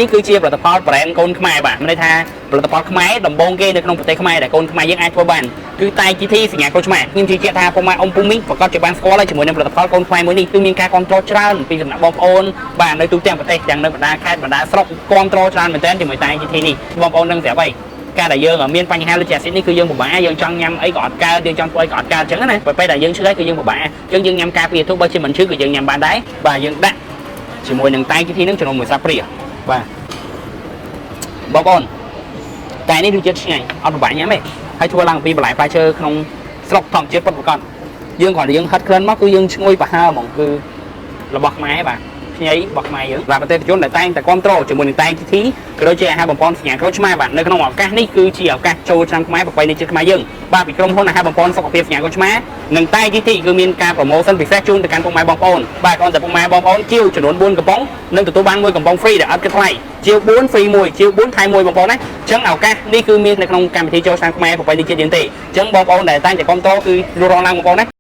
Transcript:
នេះគឺជាផលិតផល brand កូនខ្មែរបាទមានន័យថាផលិតផលខ្មែរដំបូងគេនៅក្នុងប្រទេសខ្មែរដែលកូនខ្មែរយើងអាចធ្វើបានគឺតែ GT សញ្ញាក្រូចឆ្មាខ្ញុំជឿជាក់ថាពុកម៉ែអ៊ំពូមីងប្រកាសជាបានស្គាល់ហើយជាមួយនឹងផលិតផលកូនខ្មែរមួយនេះគឺមានការគ្រប់គ្រងច្រើនពីសំណាក់បងប្អូនបាទនៅទូទាំងប្រទេសទាំងនៅបណ្ដាខេត្តបណ្ដាស្រុកគ្រប់គ្រងច្រើនមែនទែនជាមួយតែ GT នេះបងប្អូននឹងស្រាប់ហើយការដែលយើងមានបញ្ហាដូចជាអាស៊ីតនេះគឺយើងពិបាកយើងចង់ញ៉ាំអីក៏អត់កើតយើងចង់ធ្វើអីក៏អត់កើតអញ្ចឹងណាពេលដែលយើងឈឺហើយគឺយើងពិបាកអញ្ចឹងយើងញ៉ាំការពារទោះបីជាមិនឈឺក៏យើងញ៉ាំបានដែរបាទយើងដាក់ជាមួយនឹងតែ GT នឹងចំនួនមួយស្លាបព្រាបាទ បងប្អូនតែនេះរសជាតិឆ្ងាញ់អត់ពិបាកញ៉ាំទេហើយធ្វើឡើងពីបន្លែផ្លែឈើក្នុងស្រុកធម្មជាតិពិតប្រាកដយើងគ្រាន់តែយើងហិតក្លិនមកគឺយើងឈ្ងុយប្រហើរហ្មងគឺរបស់ខ្មែរបាទខ្ញីរបស់ខ្មែរយើងបាទប្រទេសជនដែលតែងតែគ្រប់គ្រងជាមួយនឹងតែង GT ក៏ដូចជាអាហារបំពន់សញ្ញាក្រូចឆ្មាបាទនៅក្នុងឱកាសនេះគឺជាឱកាសចូលឆ្នាំខ្មែរប្រពៃណីជាតិខ្មែរយើងបាទពីក្រុមហ៊ុនអាហារបំពន់សុខភាពសញ្ញាក្រូចឆ្មានិងតែ GT គឺមានការ promotion ពិសេសជូនទៅកាន់ពុកម៉ែបងប្អូនបាទគ្រាន់តែពុកម៉ែបងប្អូនជាវចំនួន4កំប៉ុងនឹងទទួលបាន1កំប៉ុង free ដែលអត់គិតថ្លៃជាវ4 free 1ជាវ4ថែម1បងប្អូនណាអញ្ចឹងឱកាសនេះគឺមាននៅក្នុងកម្មវិធីចូលឆ្នាំខ្មែរប្រពៃណីជាតិយើងទេអញ្ចឹងបងប្អូនដែលតែងតែគ្រប់គ្រងគឺរស់ឡើងបងប្អូនណា។